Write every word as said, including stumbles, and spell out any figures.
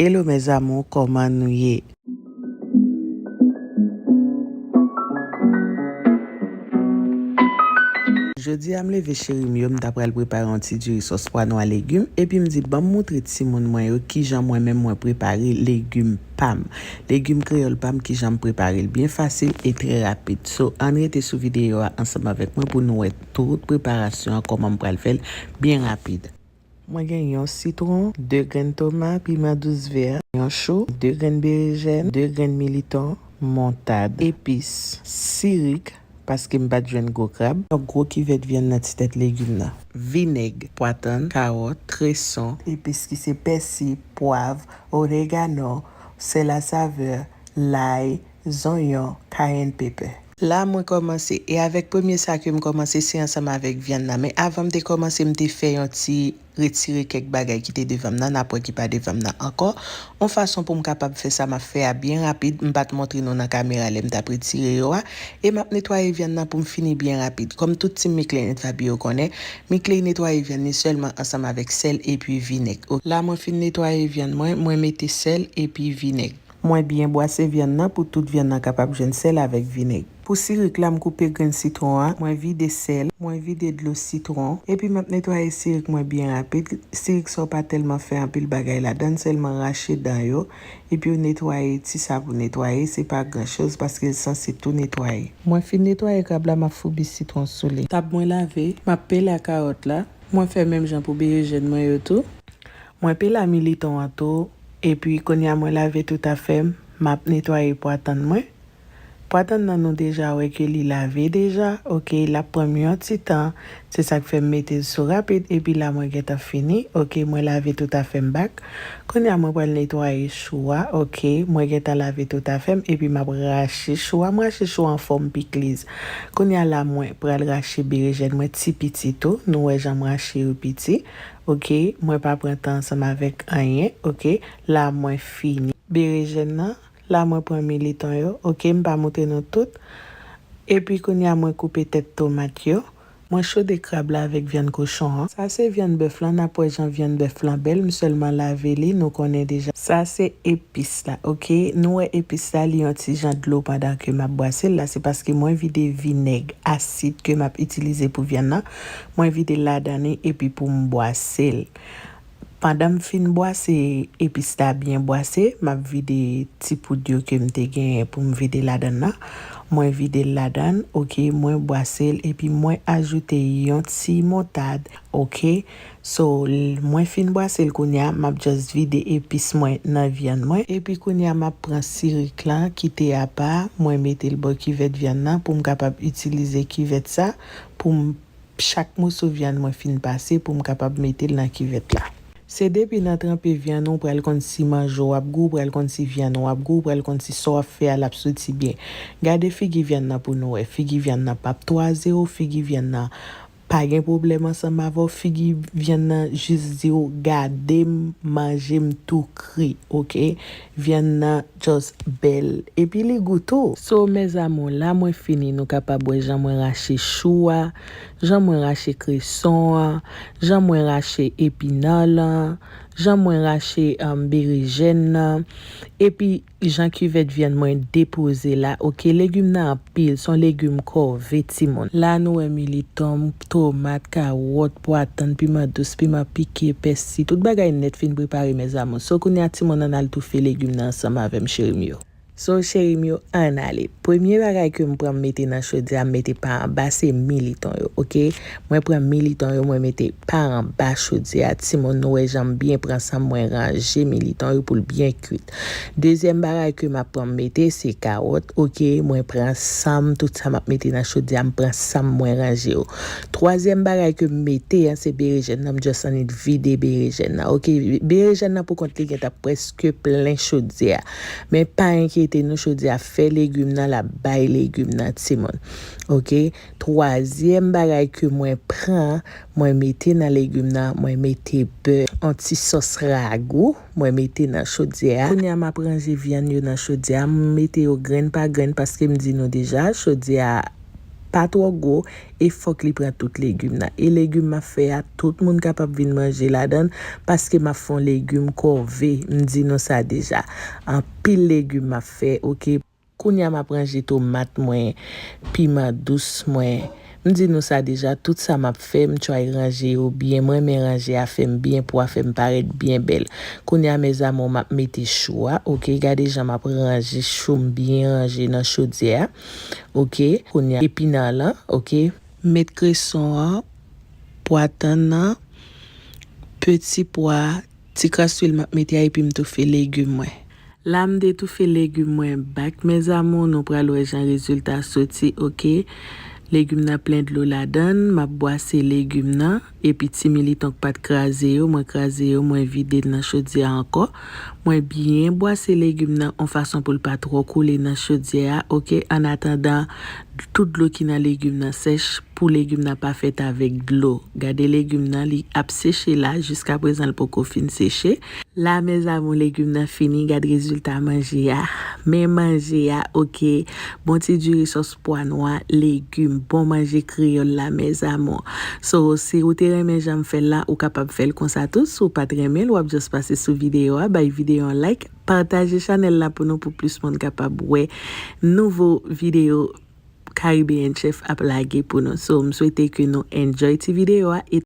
Hello mes amours, kòman nou ye? Jodi a m leve cheri m yo, m ta pral prepare yon ti diri sòs pwa nwa legim, epi m di ban m moutre timoun mwen yo kijan mwen menm mwen prepare legim pa m. Legim kreyòl pa m, kijan m prepare l byen fasil e trè rapid. So, ann rete sou videyo a ansanm avèk mwen pou nou wè tout preparasyon an, kòman m pral fè l byen rapid. Mwen gen yon sitwon, de grenn tomat, piman dous vè, yon chou, de grenn berejèn, de grenn militon, montad, epis, sirik, paske m pa t jwenn gwo krab, yon gwo kivèt vyann nan ti tèt legim nan, vinèg, pwa tann, kawòt, kreson, epis ki se pèsi, pwav, oregano, sèl a savè, lay, zonyon, cayenne pepper. La mwen kòmanse, e avèk premye sa ke m kòmanse se ansanm avèk vyann nan. Men avan m te kòmanse, m te fè yon ti retire kèk bagay ki te devan m nan, n ap wè ki pa devan m nan ankò. Yon fason pou m kapab fè sa m ap fè a byen rapid, m pa t montre nou nan kamera lè m t ap retire yo a. E m ap netwaye vyann nan pou m fini byen rapid. Kòm tout team Mickley and Fabio konnen, Mickley netwaye vyann li sèlman ansanm avèk sèl epi vinèg. Ok, la mwen fin netwaye vyann mwen, mwen mete sèl epi vinèg. Mwen byen bwase vyann nan pou tout vyann nan kapab jwenn sèl avèk vinèg. Pou sirik la, m koupe grenn sitwon an, mwen vide sèl, mwen vide dlo sitwon, epi m ap netwaye sirik mwen byen rapid. Sirik sa w pa tèlman fè anpil bagay ladan l, sèlman rache dan yo, epi w netwaye ti sa pou netwaye, se pa gran choz paske l sanse tou netwaye. Mwen fin netwaye krab la, m ap foubi sitwon sou li. Tab mwen lave, m ap pele a kawòt la. Mwen fè menm jan pou berejèn mwen yo tou. Mwen pela militon an tou, epi kounye a mwen lave tout afè m, m ap netwaye pwa tann mwen. Pwa tann nan nou deja wè ke li lave deja, ok, l ap pran m yon ti tan, se sa k fè m mete l sou rapid, epi la mwen gentan fini, ok, mwen lave tout afè m back. Kounye a mwen pral netwaye chou a, ok, mwen gentan lave tout afè m, epi m ap rache chou a, m rache chou a an fòm pikliz. Kounye a la mwen pral rache berejèn mwen ti piti tou, nou wè jan m rache yo piti. Ok, mwen pa pran tan ansanm avèk anyen, ok, la mwen fini. Berejèn nan, la mwen pran militon yo, ok, m pa moutre nou tout. Epi kounye a mwen koupe tèt tomat yo. Mwen chode krab la avèk vyann kochon an. Sa se vyann bèf lan, n ap wè jan vyann bèf lan bèl, m sèlman lave li, nou konnen deja. Sa se epis la, ok, nou wè epis la, li yon ti jan dlo pandan ke m ap bwase l la, se paske mwen vide vinèg asid ke m ap itilize pou vyann nan, mwen vide l ladan li epi pou m bwase l. Pandan m fin bwase epis la byen bwase, m ap vide ti poud yo ke m te genyen pou m vide ladan nan. Mwen vide l ladan, ok, mwen bwase l epi mwen ajoute yon ti montad, ok. So, l-, mwen fin bwase l kounye a, m ap just vide epis mwen nan vyann mwen. Epi kounye a, m ap pran sirik lan ki te apa, mwen mete l bò kivèt vyann nan pou m kapab itilize kivèt sa pou m Chak moso vyann mwen fin pase pou m kapab mete l nan kivèt la. Se depi nan tranpe vyann ou pral konn si manje w ap gou, ou pral konn si vyann ou ap gou, ou pral konn si sa w ap fè a l ap soti byen. Gade figi vyann nan pou nou wè. Figi vyann nan p ap twaze w, figi vyann nan pa gen pwoblèm ansanm avè w, figi vyann nan jis di w, "Gade m, manje m tou kri," oke? Vyann nan just bèl. Epi li gou tou. So, mes amours, la mwen fini, nou kapab wè jan mwen rache chou a, jan mwen rache kreson an, jan mwen rache epinal lan, jan mwen rache, um, berejèn nan, epi jan kivèt vyann mwen depoze la. Oke, legim nan anpil, se yon legim kòve, timoun. La nou wè militon, tomat, kawòt, pwa tann, piman dous, piman pike, pèsi, tout bagay nèt fin prepare, mes amours. So, kounye a, timoun, ann al toufe legim nan ansanm avè m, cheri m yo. So, cheri m yo, ann ale. Premye bagay ke m pran m mete nan chodyè a, m mete pa anba, se militon yo, oke? Mwen pran militon yo, mwen mete pa anba chodyè a. Timoun, nou wè jan m byen pran san m, mwen ranje militon yo pou l byen kwit. Dezyèm bagay ke m ap pran m mete, se kawòt, oke? Mwen pran san m, tout sa m ap mete nan chodyè a, m pran san m, mwen ranje yo. Twazyèm bagay ke m mete an, se berejèn nan, m just annik vide berejèn nan, oke? Berejèn nan pou kont li gentan prèske plen chodyè a. Men pa enkyete nou, chodyè a fè legim nan, l ap bay legim nan, timoun. Oke? Twazyèm bagay ke mwen pran, mwen mete nan legim nan, mwen mete bè, yon ti sòs ragou, mwen mete nan chodyè a. Kounye a, m ap ranje vyann yo nan chodyè a. M mete yo grenn pa grenn paske m di nou deja, chodyè a pa twò gwo, e fòk li pran tout legim nan. E legim m ap fè a, tout moun kapab vin manje ladan l, paske m ap fè yon legim kòve, m di nou sa deja. Anpil legim m ap fè, oke? Kounye a m ap ranje tomat mwen, piman dous mwen. M di nou sa deja, tout sa m ap fè, m try ranje yo byen. Mwen renmen ranje a fè m byen, pou a fè m parèt byen bèl. Kounye a, mes amours, m ap mete chou a, oke? Gade jan m ap ranje chou m byen ranje nan chodyè a, oke? Kounye a, epinan lan, oke? Met kreson an, pwa tann nan, peti pwa, ti kras lwil m ap mete a, epi m toufe legim mwen. La, m detoufe legim mwen back, mes amours, nou pral wè jan rezilta soti, oke? Legim nan plen dlo ladan l, m ap bwase legim nan, epi ti militon k pa t kraze yo, mwen kraze yo, mwen vide l nan chodyè a ankò. Mwen byen bwase legim nan yon fason pou l pa twò koule nan chodyè a, oke? Annatandan, tout dlo ki nan legim nan sèch, pou legim nan pa fèt avèk dlo. Gade legim nan, li ap seche la, jiskaprezan l poko fin seche. La, mes amours, legim nan fini, gad rezilta manje a. Men manje a, oke. Bon ti diri sòs pwa nwa, legim, bon manje kreyòl la, mes amours. So, si ou te renmen jan m fè l la, ou kapab fè l konsa tou. Si w pa t renmen l, w ap just pase sou videyo a, bay videyo a yon like, pataje chanèl la pou nou, pou plis moun kapab wè nouvo videyo Caribbean Chef ap lage pou nou. So, m swete ke nou enjoy ti videyo a e